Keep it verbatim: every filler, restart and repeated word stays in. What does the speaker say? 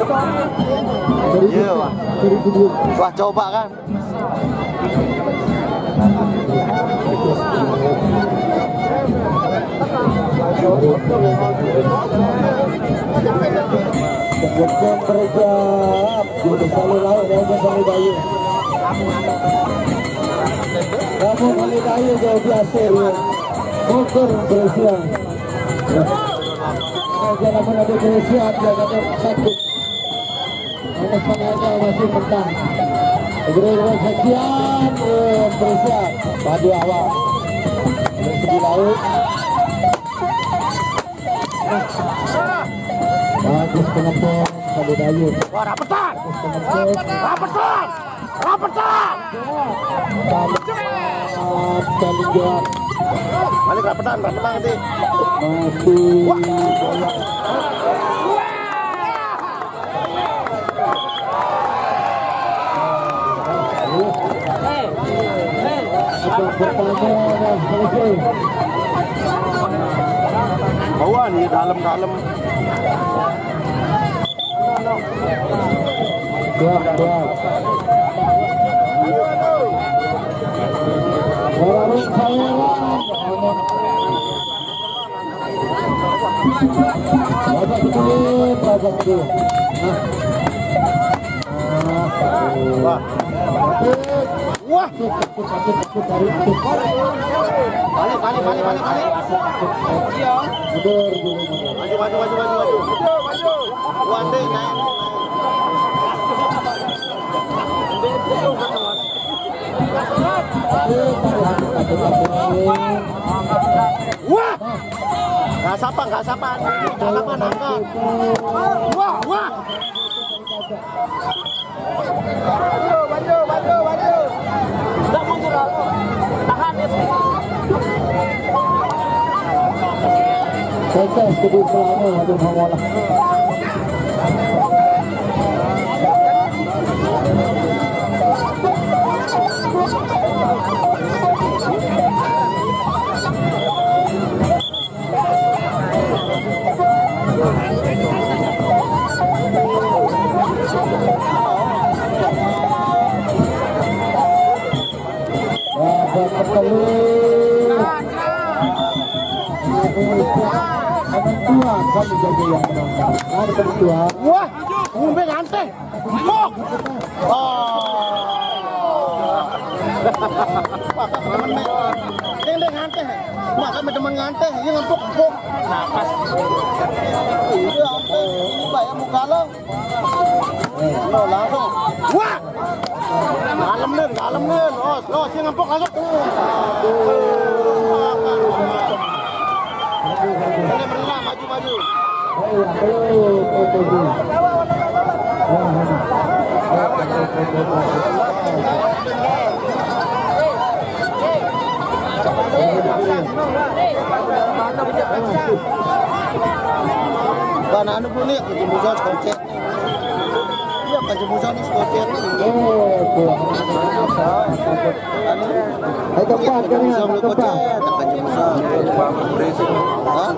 Iya, Pak. Wah, coba kan. Kemudian kerja, udah selalu laut, ya, udah selalu bayu. Kamu kali bayu jauh biasa, ya. Motor bersiap. Ya. Kerja lamun ada bersiap, ya, ada sakit. Ada sengaja masih mentah. Segera dengan sajian, eh, bersiap. Padu awak. Dari segi laut. Bagus penonton, Kali Dayun. Wah, rapetan. Bagus penonton. Rapetan. Rapetan. Bagus sekali, Jon. Balik rapetan, rapetan nanti. Masih. Wah. Bawah nih, dalam-dalam. Kuat, kuat. Orang saya. Bapak betul, Bapak betul. Nah. Nah, wah. Wah. Balik, balik, balik, balik, balik. Iya. Mundur, mundur, mundur. Maju, maju, maju, maju, maju. Maju, maju. Wah, deh, naik. Wah. Nggak sapa, nggak sapa. Nggak sapa, nangkap. Wah, wah. Maju, maju, maju, maju. Nggak mundur, Al. Tahan, ya. Tetes kedua pelana, aduh, mau lah. Wah, ngumbe nganteh. Kok? Oh. Wah, kok temen nih. Yang dia nganteh. Masa temen nganteh, ini ngempuk-empuk. Napas. Iya, sampai bayar muka lo. Lo langsung. Wah. Dalam nih, dalam nih. Los, los, yang ngempuk langsung. Ini berenang, maju, maju. Bang, anu pun nih, kita bisa kocek. Iya, kan jemusan nih, kocek. Ayo, cepat, kan, cepat. Hah?